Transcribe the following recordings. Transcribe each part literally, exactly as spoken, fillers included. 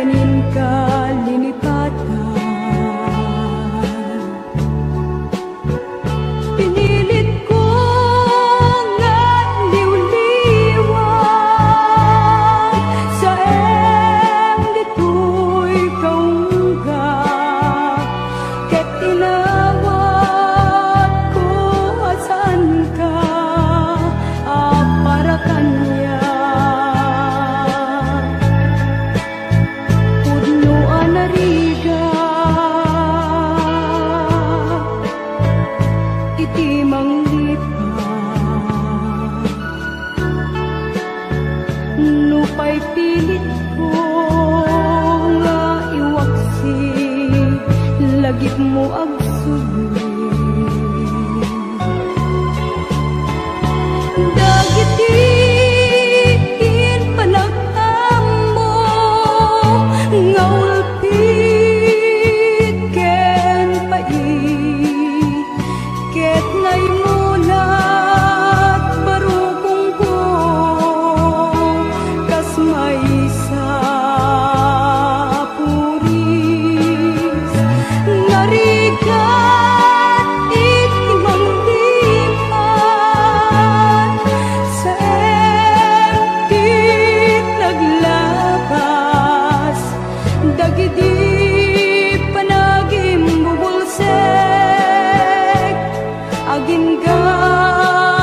Inka linipatan. Pinilit ko nga liwliwan, saem ditoy kaungga, ket inawat ko a saanka a para kaniak. Pudno a narigat iti manglipat. Nupay pilit ko nga iwaksi, lagipmo agsubli. Dagiti impanag-ammo nga ulpit ken pait, ket naimulat barukongko kas maysa a puris. Narigat iti manglipat, saem ti naglabas dagidi panagimbubulsek. Agingga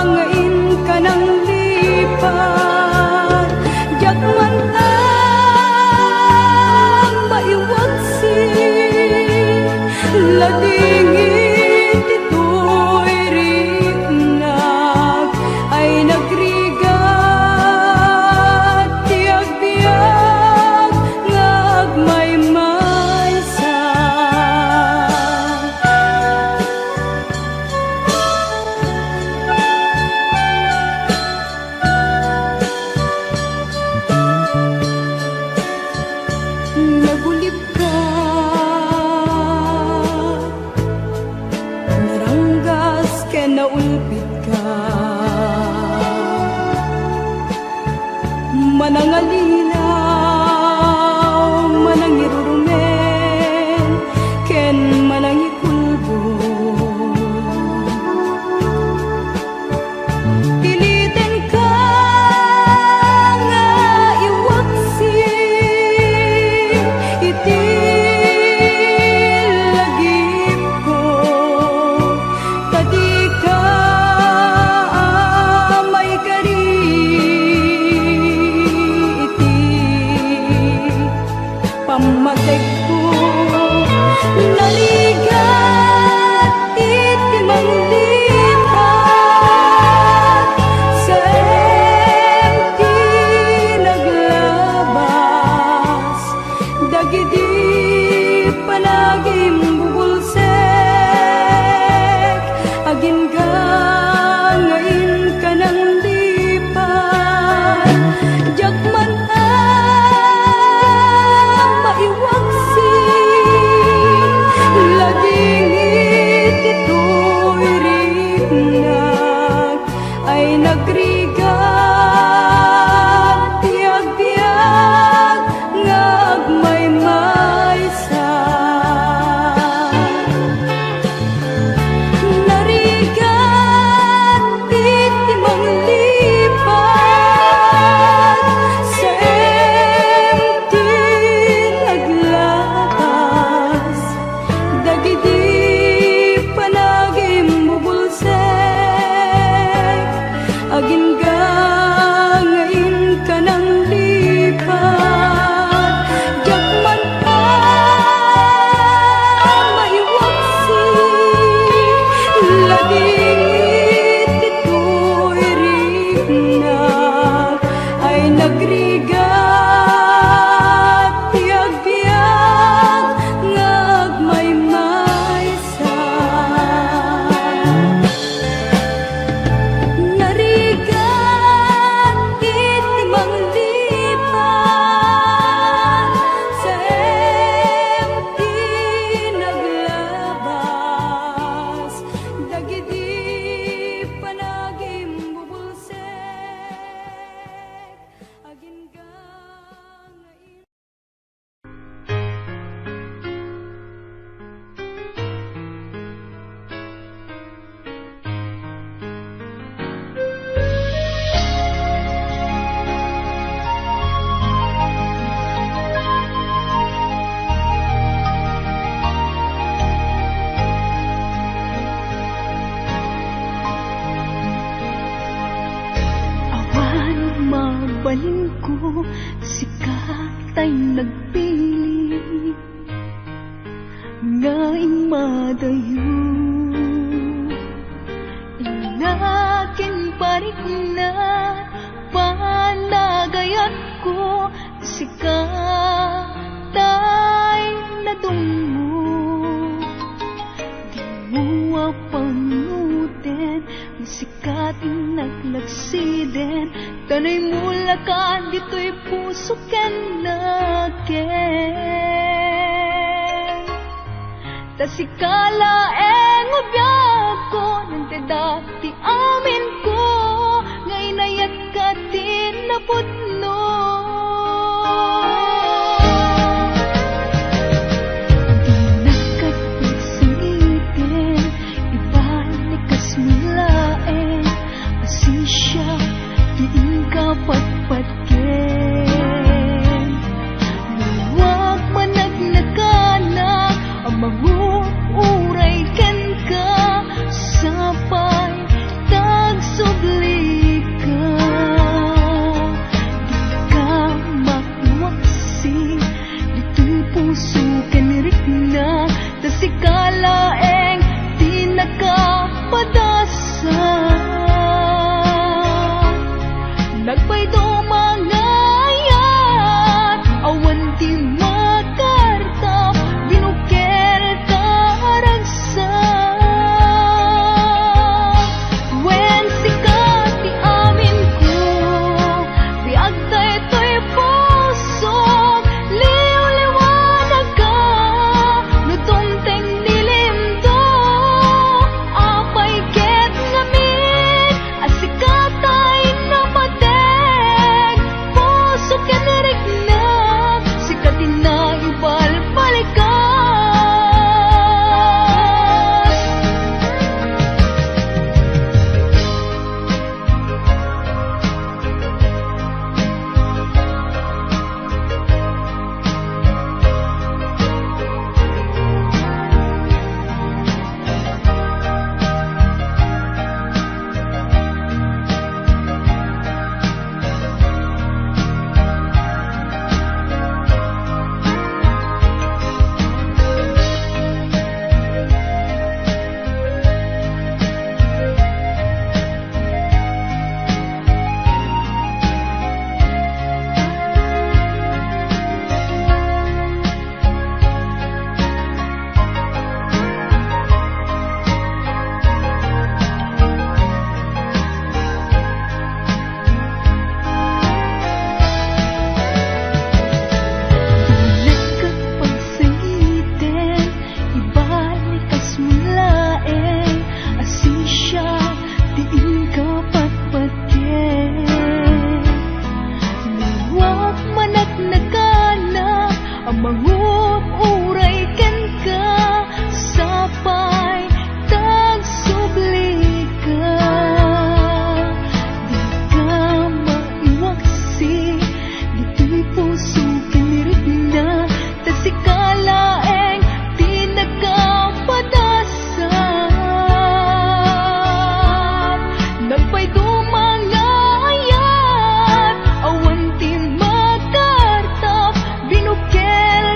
nga inka nanglipat, diak man a maiwaksi. Ladingit ditoy riknak, ay nagrigat ti agbiag nga agmaymaysa. Nagulipka, naranggas ken naulpitka. Manangalilaw, manangirurumen, ken manangikulbong. Pilitenka nga iwaksi iti lagipko, ta dika a maikari iti pammategko. Narigat iti manglipat, saem ti naglabas dagidi panagimbubulsek. Agingga nga inka nanglipat, diak man a maiwaksi. nagpili nga immadayo. Innakin parikna panagayatko, sika tay nadungmo. Dimo a pangnguten, sika ti naglagsiden, ta naimulaka ditoy puso ken naken. Ta sika laeng a biagko, nantedda ti aminko, nga inayatka ti napudno. Dinakkat pagsangiten, ibalikas mo laeng, asensya, ti inka patpatgen. Luag managnakanak a manguray kenka, sapay tagsublika. Dika maiwaksi ditoy puso ken rikna, ta sika laeng ti nakapadasa. Nagpayduma nga ayat, awan ti makartap, binukel ta a ragsak. Wen sika ti aminko, biag daytoy pusok, liwliwanagka, no dumteng ni Lindo, apay ket ngamin, a sika tay napateg, puso ken riknak, sika ti naibalbalikas. Ibalikas mo laeng, asensya, ti inka patpatgen. Luag managnakanak a manguray kenka, sapay tagsublika. Dika maiwaksi ditoy puso ken rikna, ta sika laeng ti nakapadasat. Nagpayduma nga ayat, awan ti makartap, binukel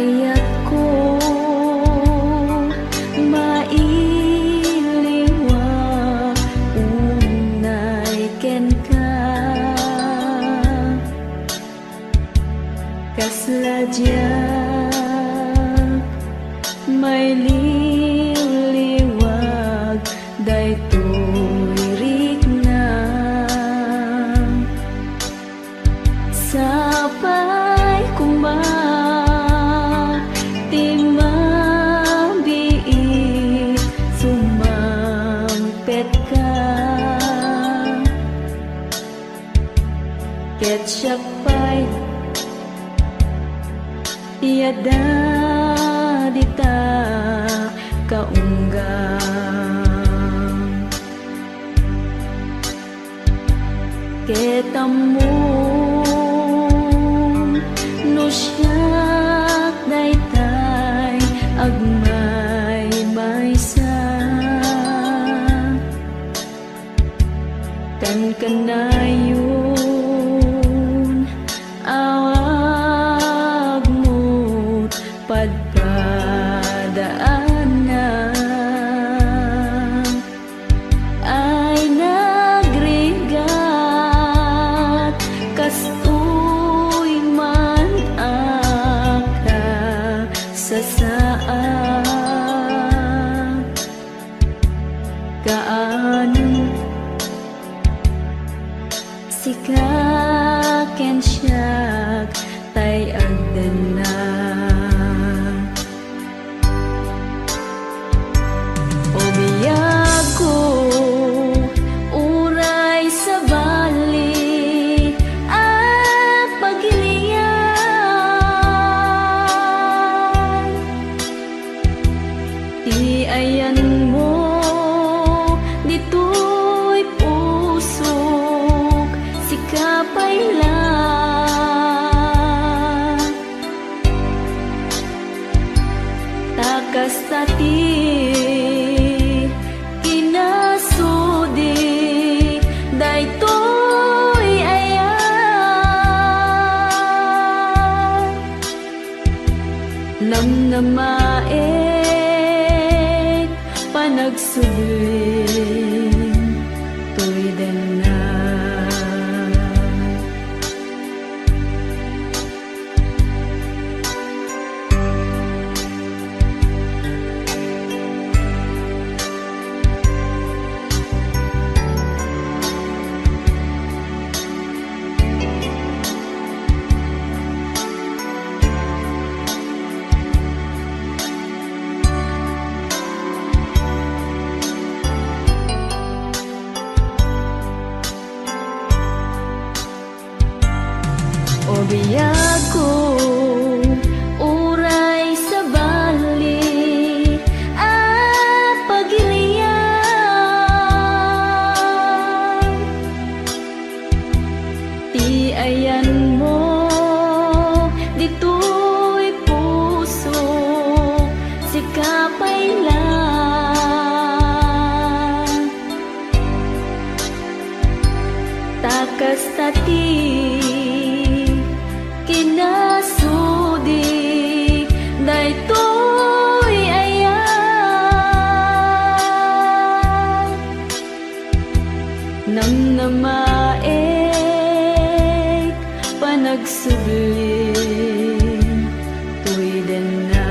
Ayatko, mailiwak unay kenka. Kasla diak mailiwliwag daytoy riknam. Sapay koma ti mabiit sumangpetka. Ket siak pay ti adda dita kaunggam. Ket ammom no siak daytay agmaymaysa. Kankanayon, awagmo padpadaanna. Ay nagrigat, kastoy man a kasasaad. Kaano sika ken siak tay agdenna? O biagko, uray sabali a pagilian. Ti ayanmo ditoy pusok, sika pay la. Ta kasta ti kinasudi daytoy ayat. Namnamaek, panagsubling, tuydenna. O biagko, uray sabali a pagilian. Ti ayanmo ditoy pusok, sika pay la. Ta kasta ti kinasudi daytoy ayat. Namnamaek, panagsubling, tuydenna.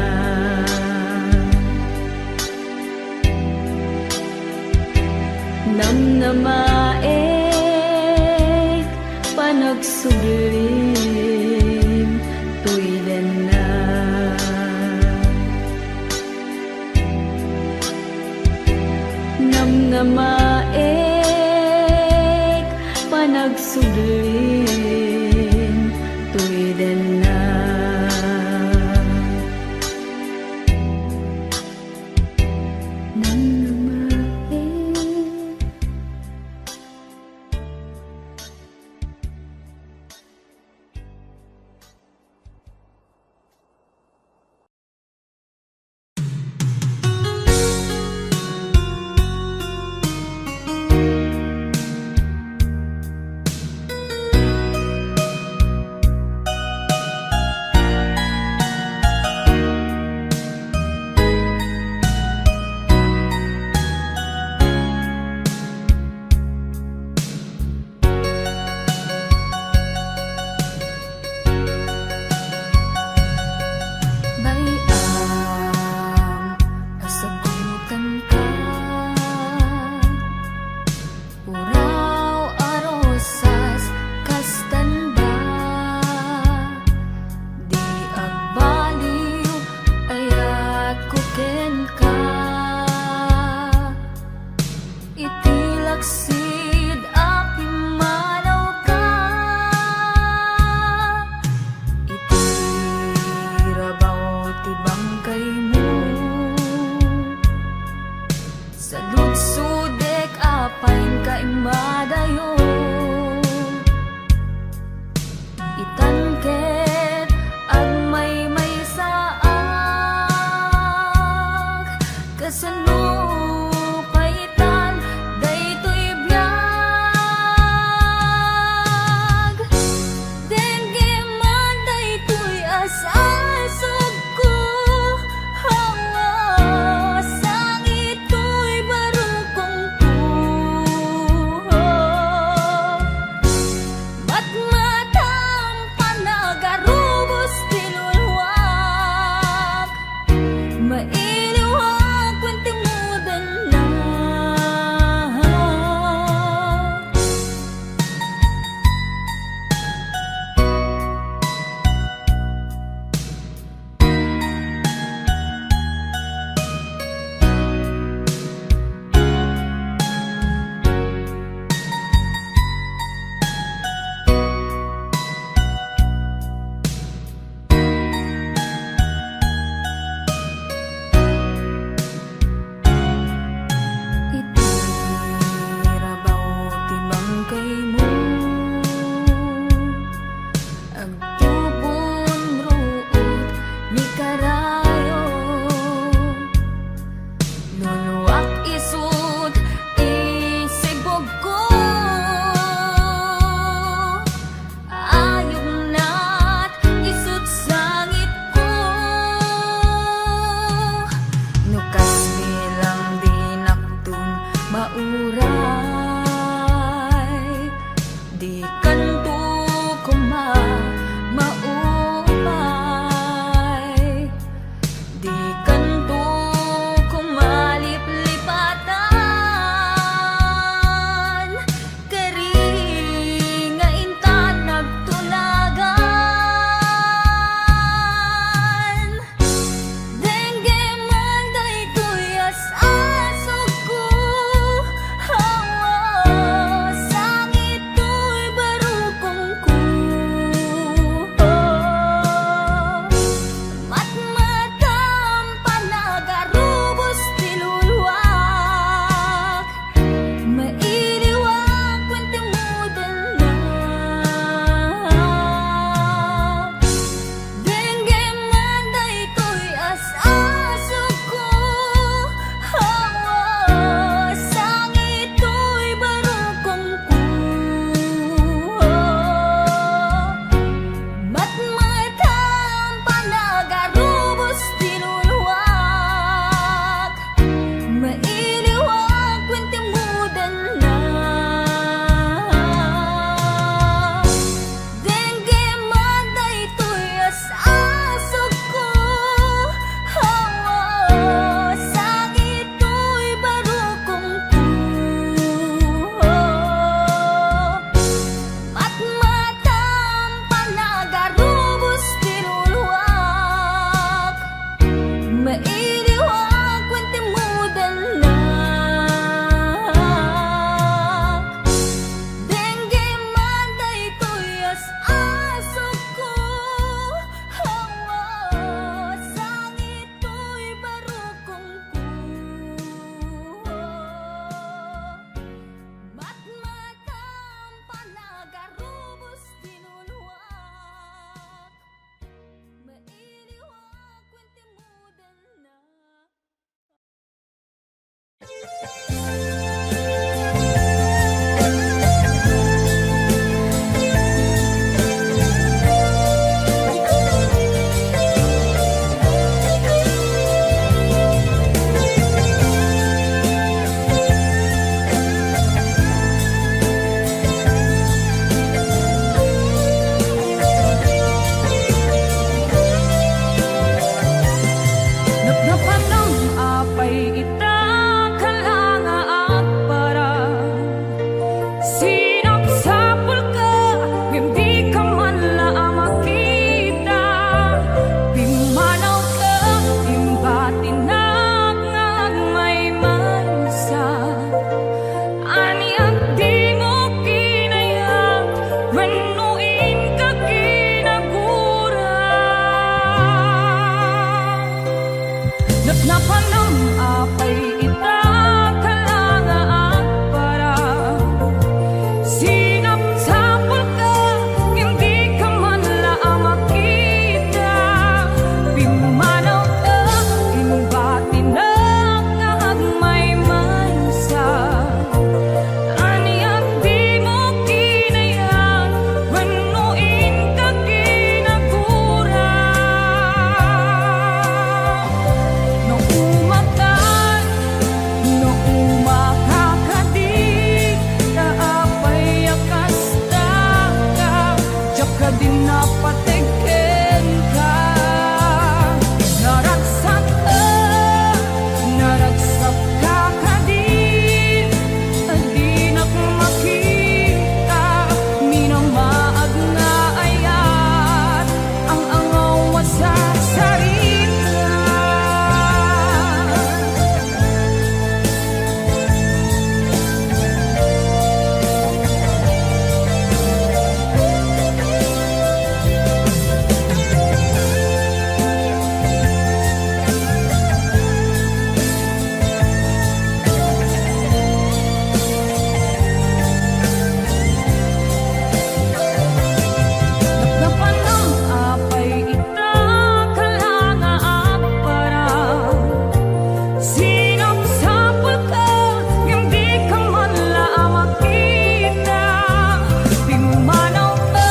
Namnamaek, panagsubling, tuydenna. Namnamaek, panagsubling, tuydenna. Namnamaek. Napanam apay ita kalanga agpara. Sinapsapulka, ngem dika man la a makita. Pimmanawka, imbatinak nga agmaymaysa. Ania dimo kinayat wenno inka kinagura? No umakan, no umaka kadi, ta apay a kasta ka, diak kadi napateg kenka. Naragsak ka, naragsak ka kadi, dinak makita, minamaag nga ayat, ang-angaw a sasarita. Napnapanam apay ita kalanga agpara. Sinapsapulka, ngem dika man la a makita. Pimmanawka,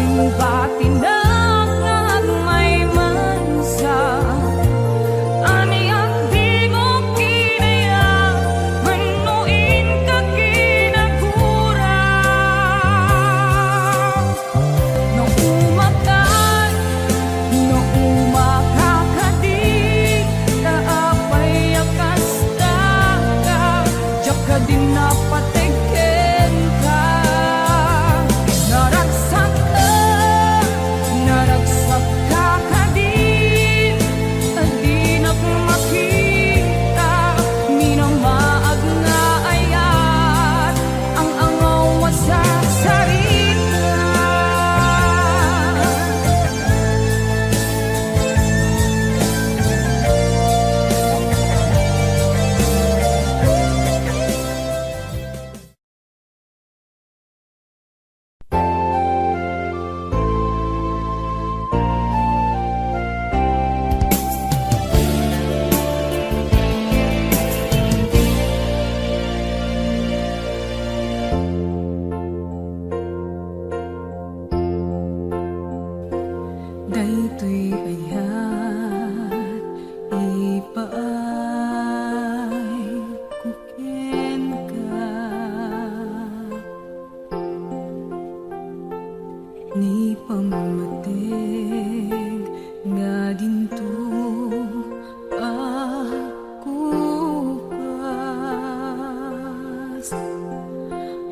imbatinak nga agmaymaysa. Ania dimo kinayat wenno inka kinagura? No umakan, no umaka kadi, ta apay a kasta ka, diak kadi napateg kenka. Naragsak ka, naragsak ka kadi, dinak makita, minamaag nga ayat, ang-angaw a sasarita. Daytoy ayat ipaayko kenka. Ni pammateg nga dinto agkupas,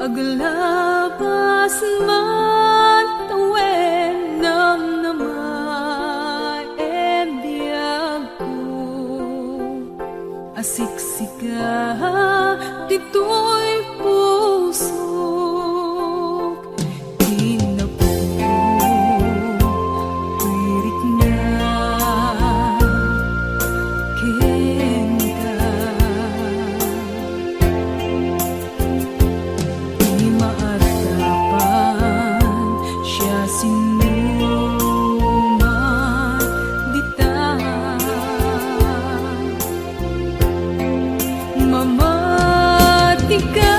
aglabas man tawen namnama ti biagko. Asiksika ditoy pusok, kinapudno ti rikna kenka. Ti maaddapan siasinoman dita. Mamatika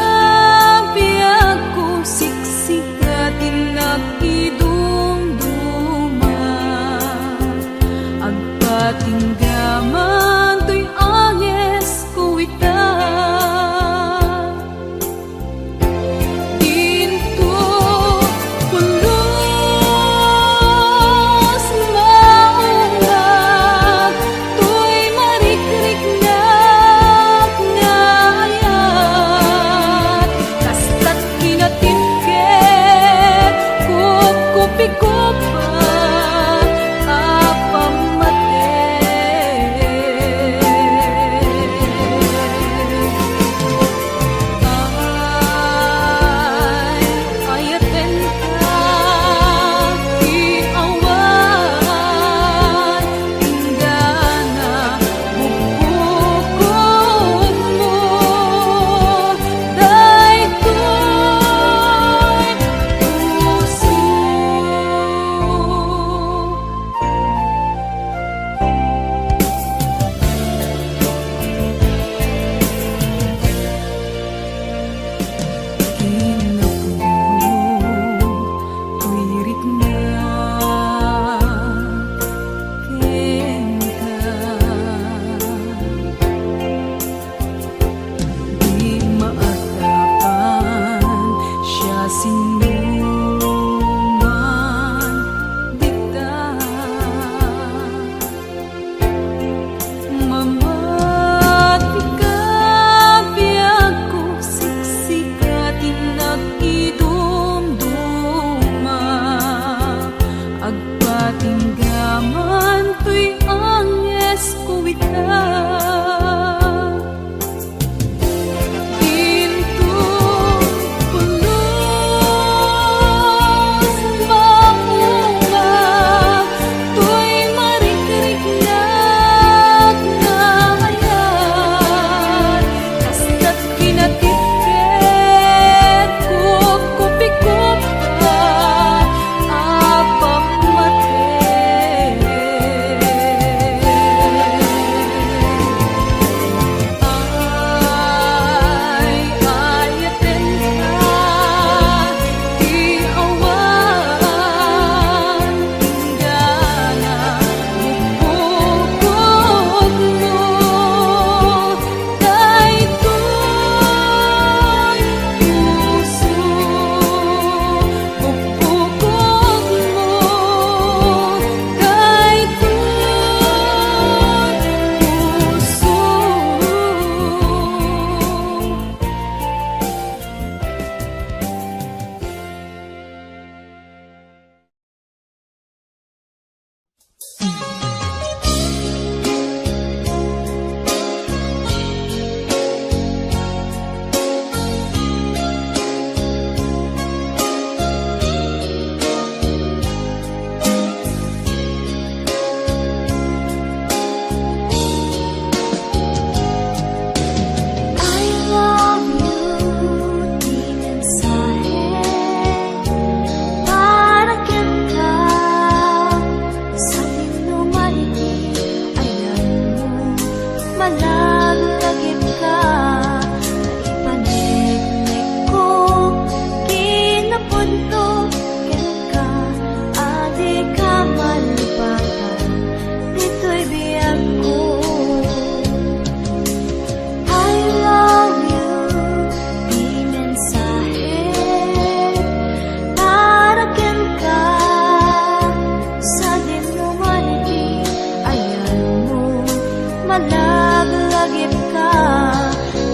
Malaglagipka,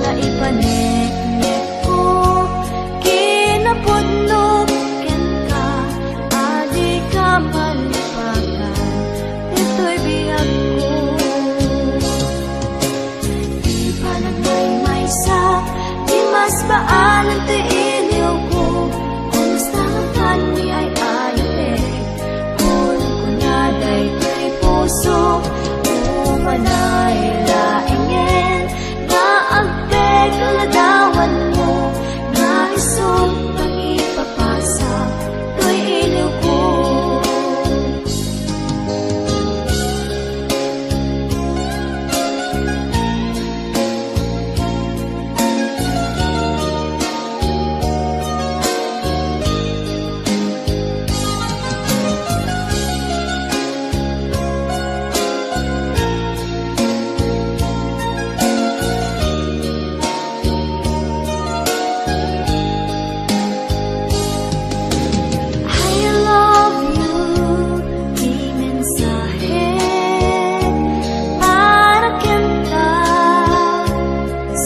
naipaneknekko, kinapudno kenka, adika malipakan, ditoy biagko. Di panagmaymaysa, di masbaanan ti iliwko, kumusta ngatan ni ay-ayatek? Kunkunada daytoy puso, umanay laengen, nga agpekladawatmo, nga isut' pangipapasak toy iliwko. I love you, di mensahe para kenka.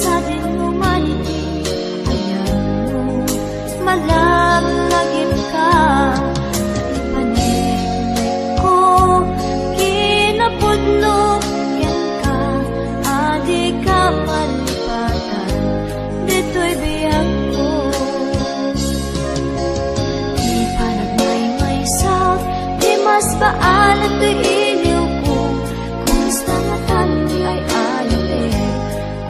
Sadino man iti ayatmo, malaglagipka, ipaneknekko, kinapudno kenka, adika malipatan ditoy biagko. Di panagmaymaysa, di masbaanan ti iliwko, kumusta ngatan ni ay-ayatek?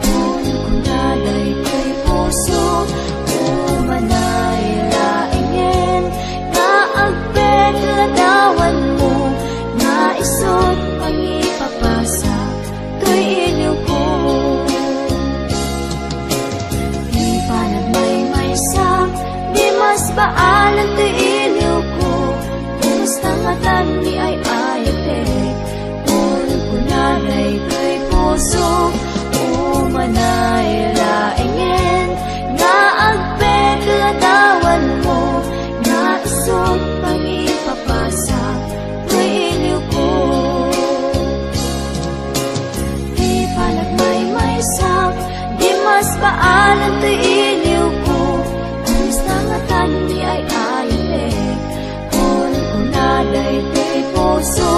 Kunkunada daytoy puso, umanay laengen, nga agpekladawatmo, nga isut' pangipapasak toy iliwko. Di panagmaymaysa, di masbaanan ti iliwko, kumusta ngatan ni ay-ayatek? Kunkunada daytoy puso, umanay laengen, nga agpekladawatmo, nga isut' pangipapasak toy iliwko. Di panagmaymaysa, di masbaanan ti iliwko, kumusta ngatan ni ay-ayatek? Kunkunada daytoy puso,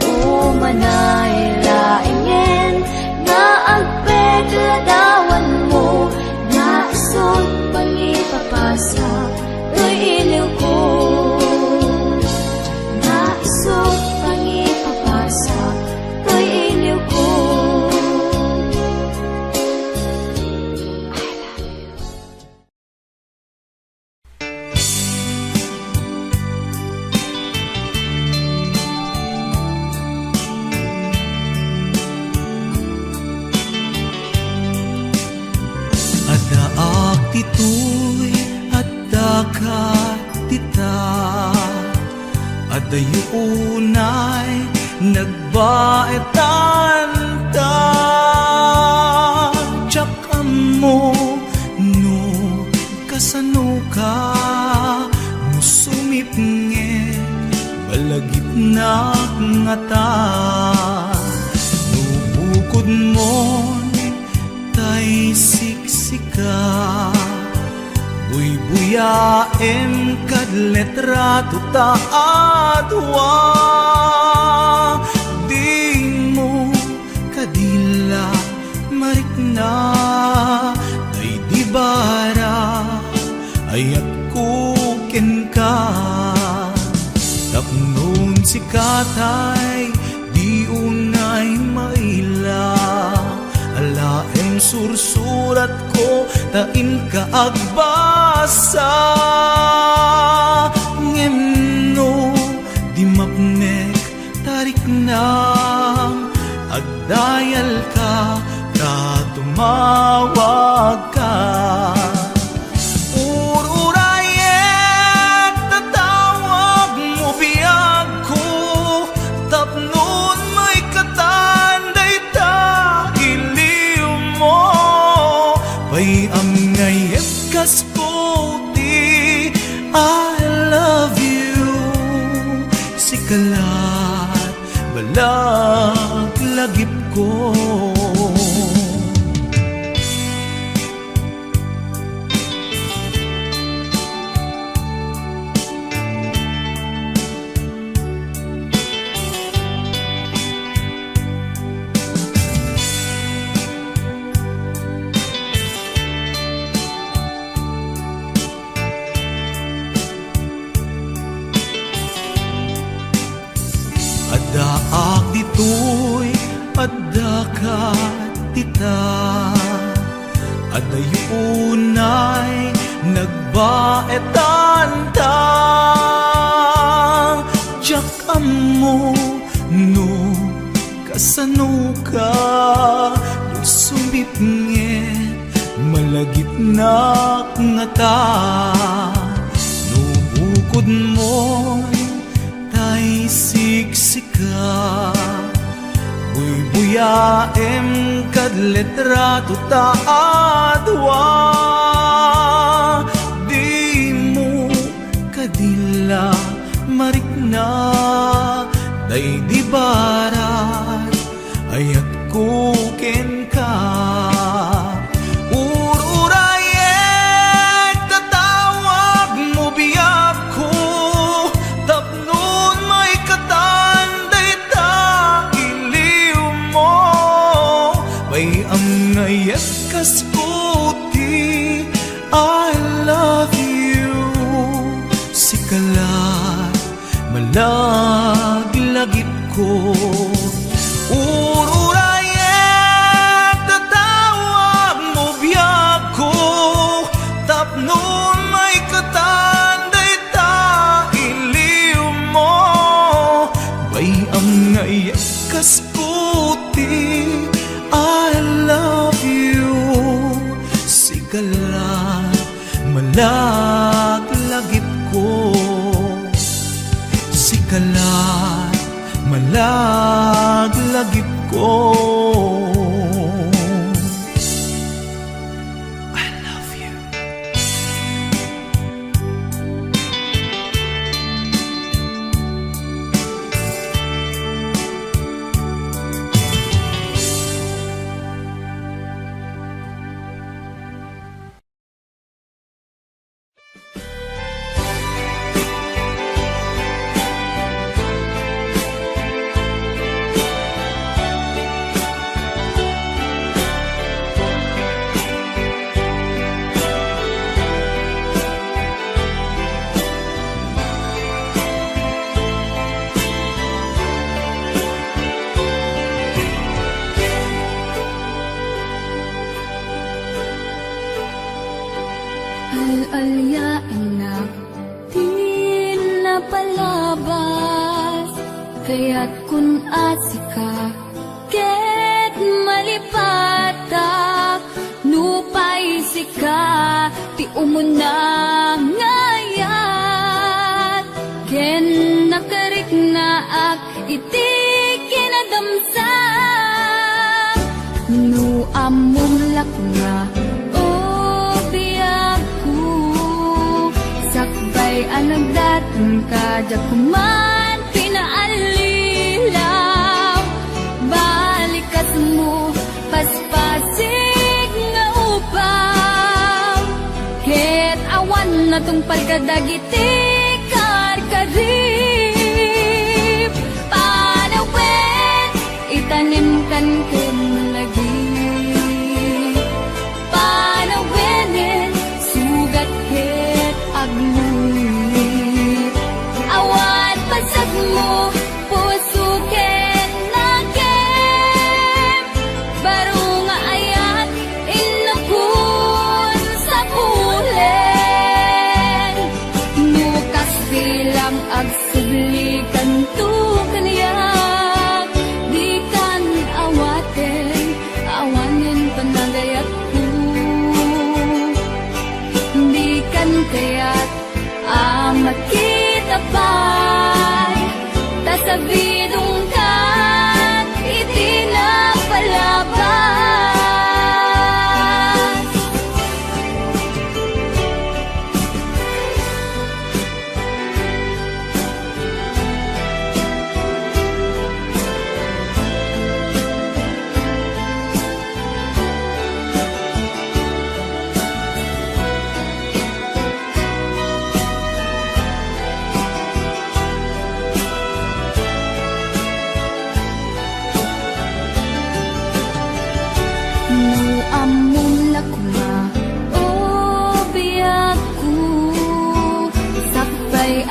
umanay laengen, nga agpekladawatmo, nga isut' pangipapasak toy iliwko. Nga isut' pangipapasak toy iliwko. Addaak ditoy, addaka dita. Adayo unay nagbaetanta. Diak ammo no kasanoka, no sumipnget balagipnak ngata, no bukodmon tay siksika. Buybuyaem kad litrato ta adua. Dimo kadi la marikna, tay di bara ayatko kenka. Tapno sika tay di unay maila, alaem sursuratko ta inka agbasa. Ngem no di mapnek ta riknam, agdayalka ta tumawagka. Ur-urayek ta tawagmo biagko, tapno unay katan dayta iliwmo. Pay-am nga ibkasko ti I love you, sika la balak lagipko. ko. Addaak ditoy, addaka dita. Adayo unay nagbaetanta. Diak ammo no kasanoka, no sumipnget, malagipnak ngata. No bukodmo tay siksika, buybuyaem kad litrato ta a dua. Dimo kadi la marikna, daydi barat ayatko kenka. Ururayek ta tawagmo biagko, tapnon maikatan dayta iliwmo. Bay-am nga iyat kas kuti, I love you. Sika la malaglagipko. Ururayek ta tawagmo biagko, tapnon maikatan dayta iliwmo. Bay-am nga iyat kas kuti, I love you. Sika la malaglagipko. Sika la malaglagipko. I love you. Al-aliaennak ti napalabas, kayatkon a sika ket malipatak. Nupay sika ti umuna nga ayat ken nakariknaak iti kinadamsak. No ammom lakna, o biagko, sakbay a nagdatonka, diak man pinaallilaw. Balikasmo, paspasig nga upaw, ket awan natungpal kadagiti karkarib. Panawen, itanemkan ken lagip. Panawenen, sugat ket agluit. Awan pasekmo, puso ken nakem. Baro nga ayat, innokon sapulen. No kas bilang ag- Sublikanto kaniak, dikan awaten, awanen panagayatko. Dikan kayat a makita pay, ta sabidongkan iti napalabas.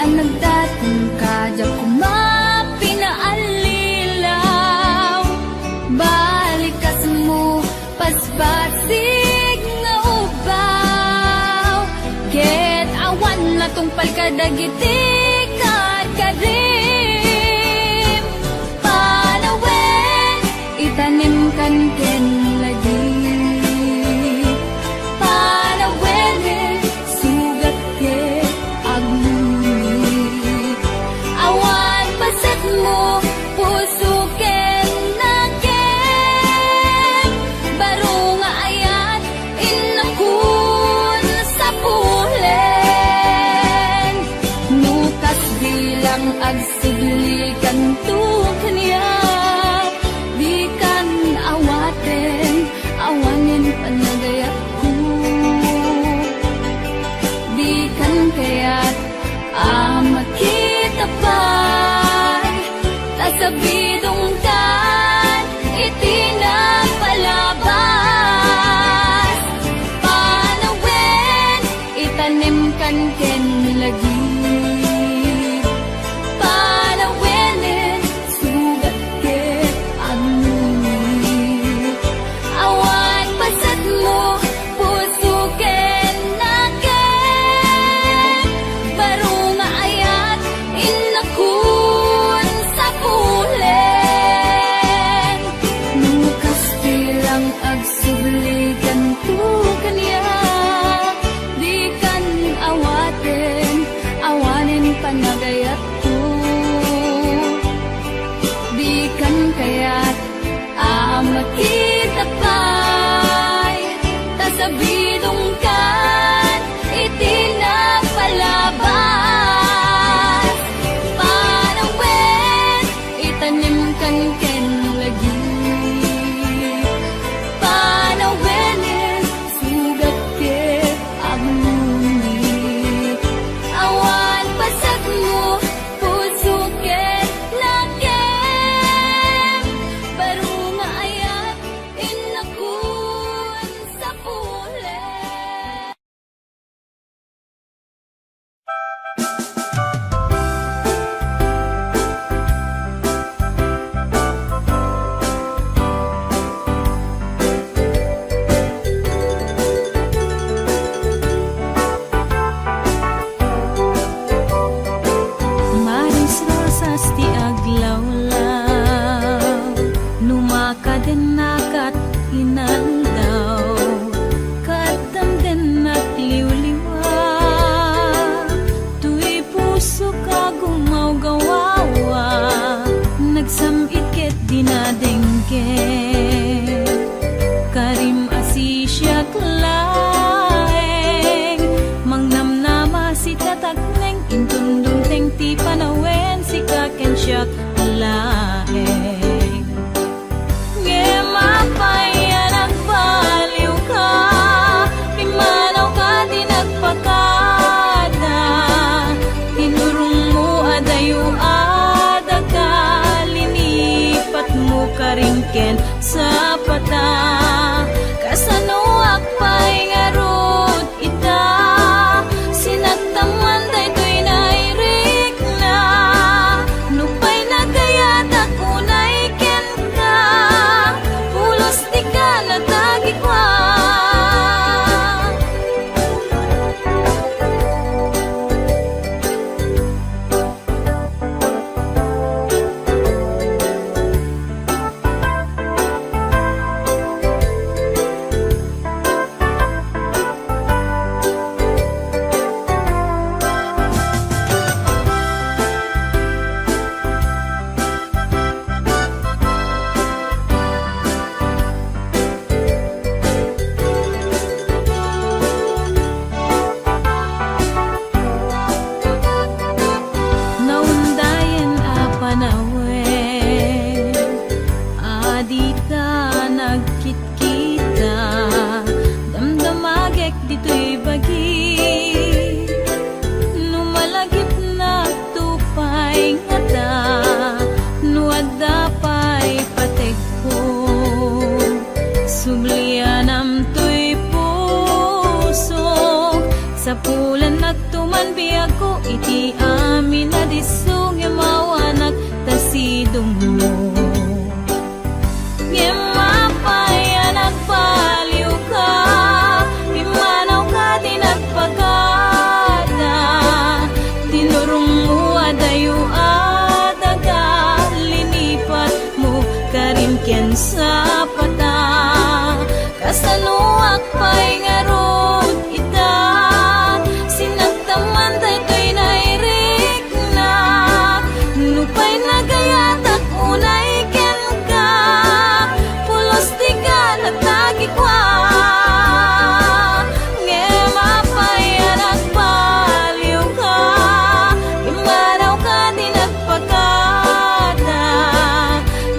Nagdaton ka, diak koma pinaallilaw. Balikas mo, pasbasig nga ubbaw. Ket awan natungpal kadagiti karkarim. Panawen, itanimkan ken lagi. Panawenen, sugat ket agmamati. Awan paset mo, puso ken nakem. Baro nga ayat, innakon sapulen. No kas bilang agsubli kanto kaniak, dikan awaten, awanen panagayatko. Dikan kayat a makita pay, ta sabidongkan iti napalabas. Panawen, itanimkan ken lagi. Panawenen, sugat ket agmamati. Awan paset mo, puso ken nakem. Baro nga ayat, innakon sapulen. No kas bilang agsubli kanto kaniak, dikan awaten, awanen panagayatko. Dikan kayat a makita pay, ta sabidongkan iti napalabas. Panawen, itanimkan ken lagi. Panawenen, sugat ket agmamati. Awan paset mo, puso ket nakem. Baro nga ayat, innakon sapulen. Maris Rosas ti aglawlaw, no makadennakat inaldaw, ket damdennak liwliwa. Toy pusok a gumawgawawa, nagsam-it ket dinadengngeg. Karim a sisiak laeng, mangnamnama, sitatakneng, inton dumteng ti panawen, sika ken siak laeng. Ngem apay a nagbaliwka? Pimmanawka ti nagpakada. Tinurongmo a dayo a daga, linipatmo karim ken sapata. Kasanoak pay ngarud ita, sinaktam man daytoy nairikna. Nupay nagayatak unay kenka, pulos ti kanatagikua. Naundayen a panawen a dita nagkitkita, damdamagek ditoy bagi. No malagipnak to pay ngata, no adda pay pategko, sublianam toy pusok, sapulannak to man biagko iti Isu ngem awanak ta sidongmo. Ngem apay a nagbaliwka, immanawka ti nagpakada. Tinurongmo a dayo a daga, linipatmo karim ken sapata. Kasanoak pay ngarud ita, sinagtamman daytoy nairikna. Nupay nagayatak unay kenka, pulos ti ganat a kikua. Ngem apay a nagbaliwka, immanawka ti nagpakada.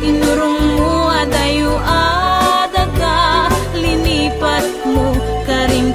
Tinurongmo a dayo a daga, linipatmo karim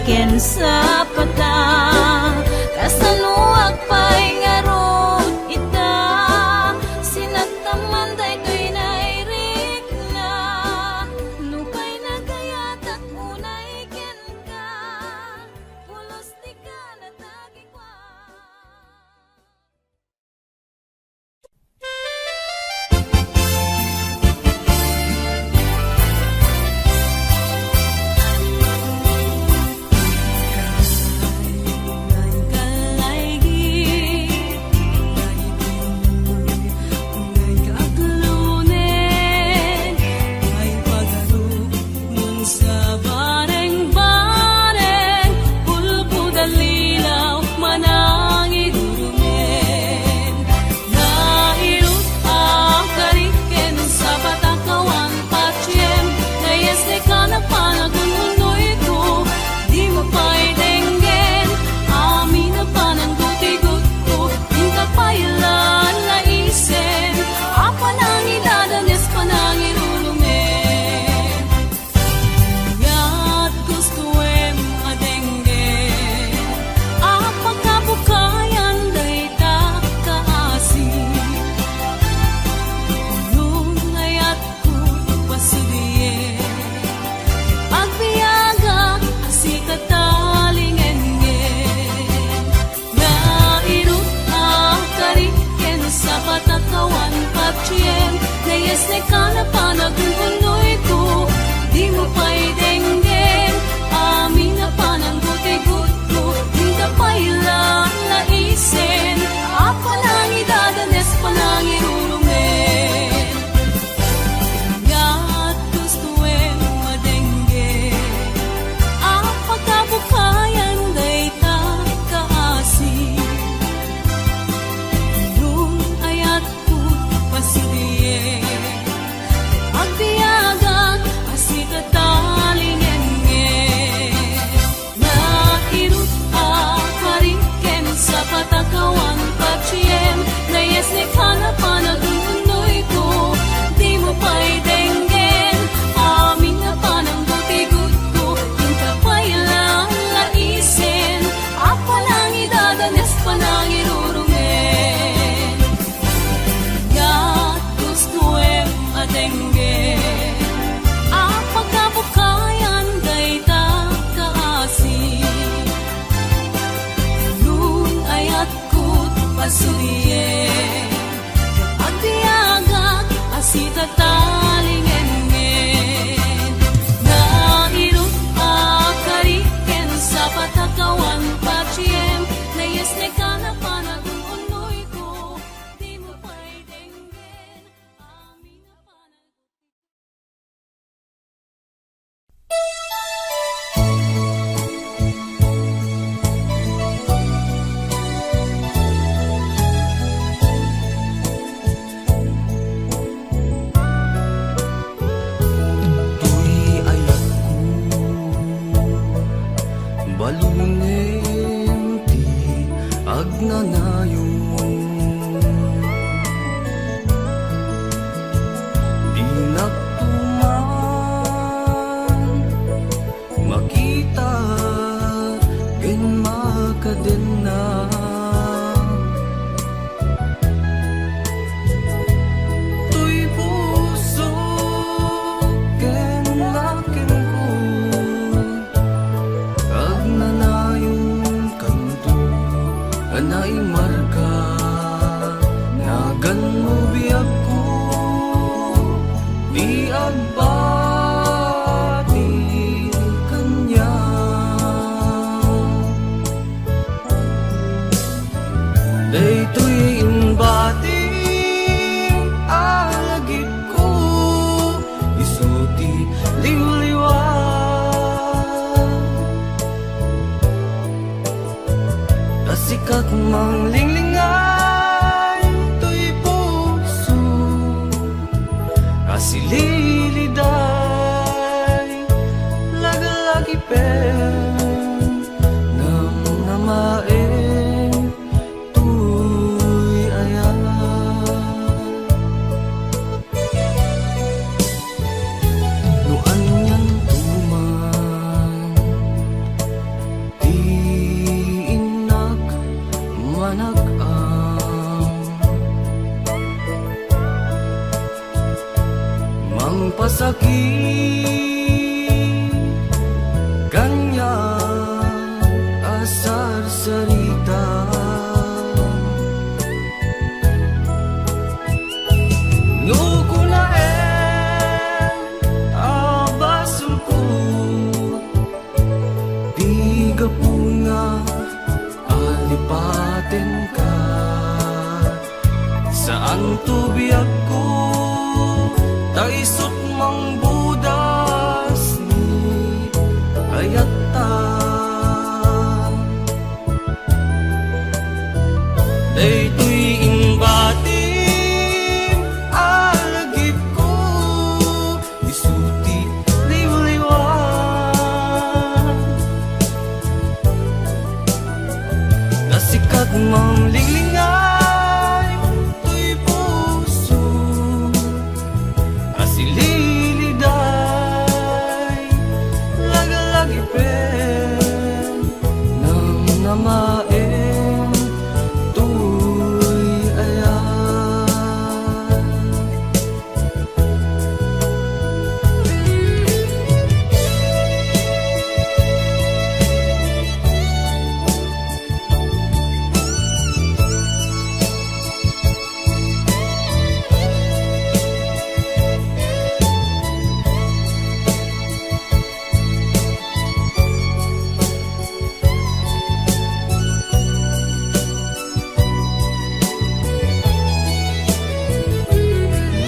Liwliwa, ta sika manglinglingaw toy puso, a sililiday, laglagipen, namnamaen, toy ayat. No anianto man ti innak manag-am, mangpasakit kaniak a sarsarita. No kunaen a basolko, ti gapuna a lipatenka. Saanto biagko, ta isut' mangbudas ni ayatta. Daytoy imbatim a lagipko, isu ti liwliwa. Ta sika manglinglingaw toy puso, a sililiday, laglagipen, namnamaen, toy ayat.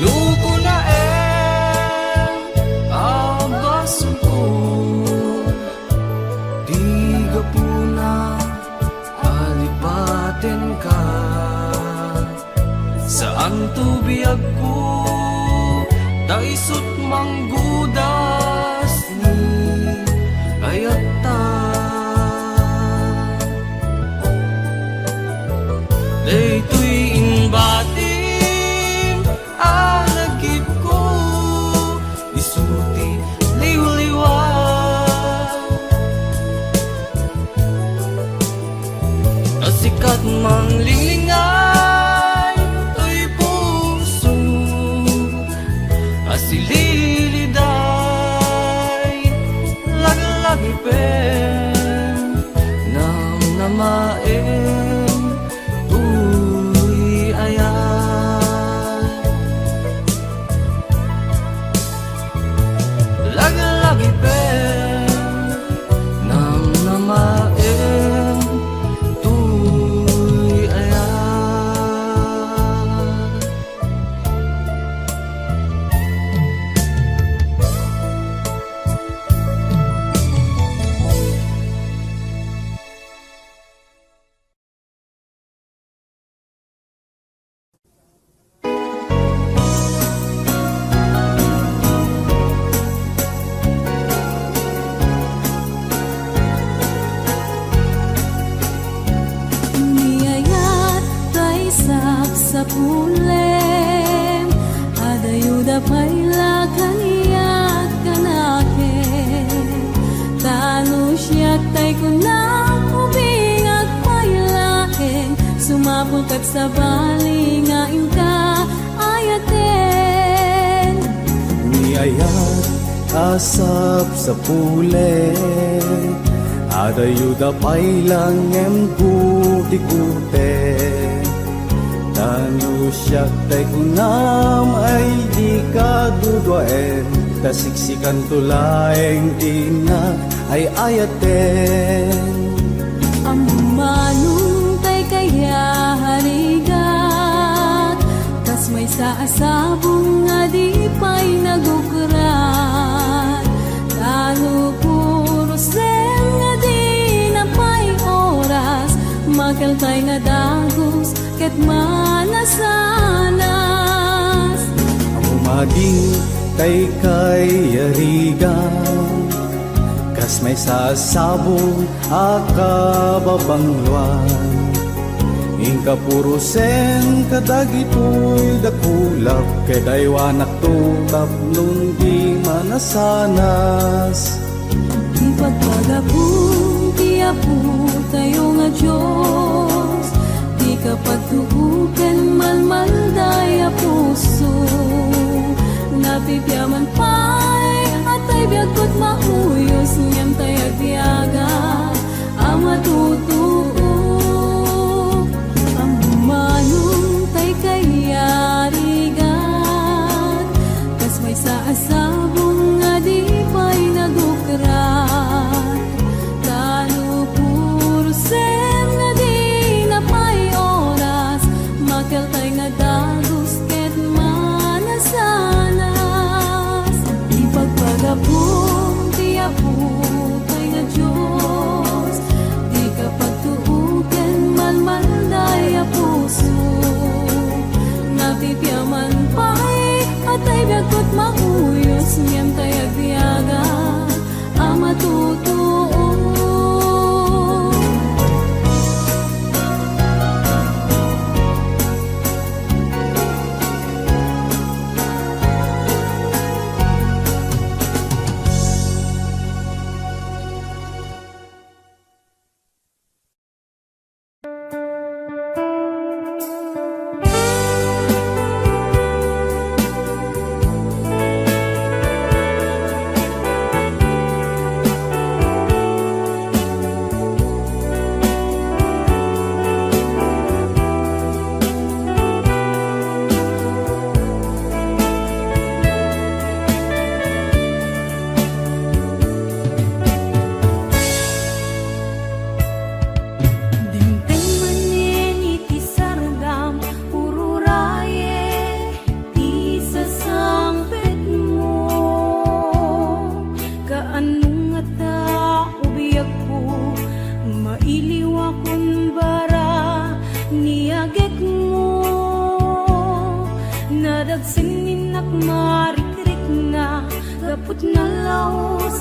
No kunaen a basolko, ti gapuna a lipatenka. Saanto biagko, ta isut' mangbudas ni ayatta. Daytoy imbatim a lagipko, isu ti liwliwa. Ta sika manglinglingaw toy puso, a sililiday, laglagipen, namnamaen, toy ayat. Laglagipen, namnamaen, toy ayat. Ni ayat tay sapsapulem, adayuda pay la kaniak kanakem. Ta no siak tay kunam, ubingak pay laeng, sumapul ket sabali nga inka ayaten. Ni ayat a sapsapulek, adayuda pay la ngem gutigutek. Ta no siak tay kunam ay dika duduaen, ta siksikanto laeng ti innak ay ayaten. Ammom manen tay kayarigat, kas maysa a sabong a di pay nagugra. ket manasanas. Umading tay kayarigan, kas maysa a sabong a kababangloan. Inka purosen kadagitoy dakulak, ket aywanakto tapno di manasanas. Ipagpagapom ti Apotayo nga Dios, dika pagtuoken malmalday a puso. Napipiaman pay a tay biag ket mauyos, ngem tay agbiaga a matutuok. Ammanon tay kayarigan, kas maysa a sabong nga di pay nagukrat. Tano purosen nga dina pay oras, makel tay nga dagus ket manasanas. Ipagpagapom ti Apo tay nga Dios, dika pagtuoken malmalday a puso. Napipiaman pay a tay biag ket mauyos, ngem tay agbiaga a matutuo. Dimteng manen iti sardam, ururaye ti sasangpetmo. Kaano ngata, o biagko, mailiwakon bara ni agekmo? Nadagsen ni innak marikrikna, gapu ta nalaus